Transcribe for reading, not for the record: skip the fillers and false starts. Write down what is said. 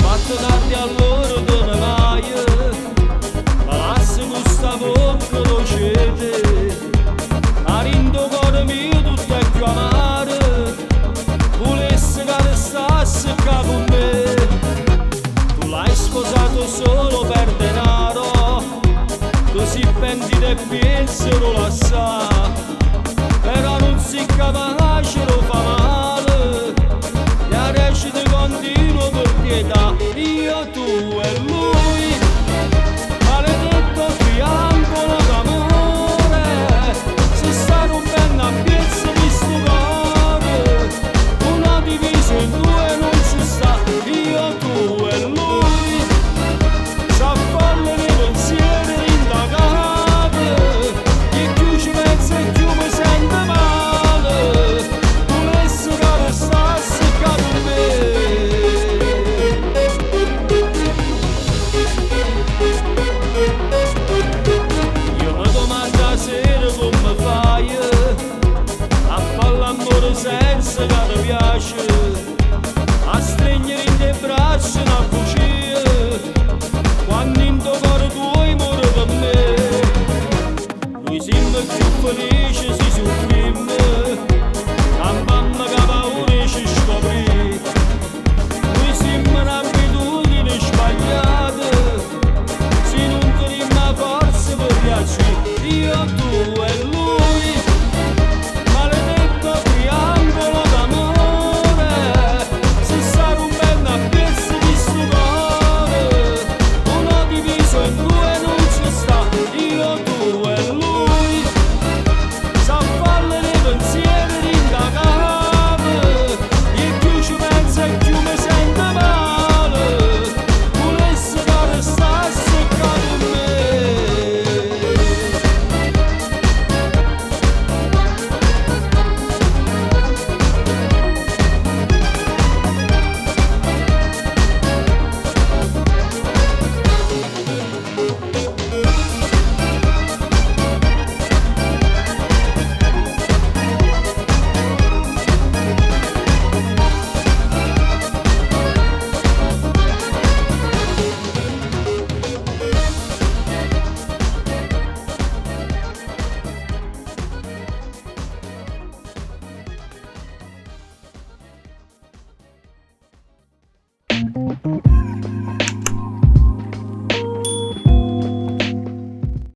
Fatto tardi allora te ne vai, ma lascia questa bocca dolce te. A rindo cuore mio tutto è più amaro, volesse che restasse qua con me. Tu l'hai sposato solo per denaro, così pentito e pensi lo lascia, però non si capace lo fa male, e recita continuo per pietà, io tu e lui.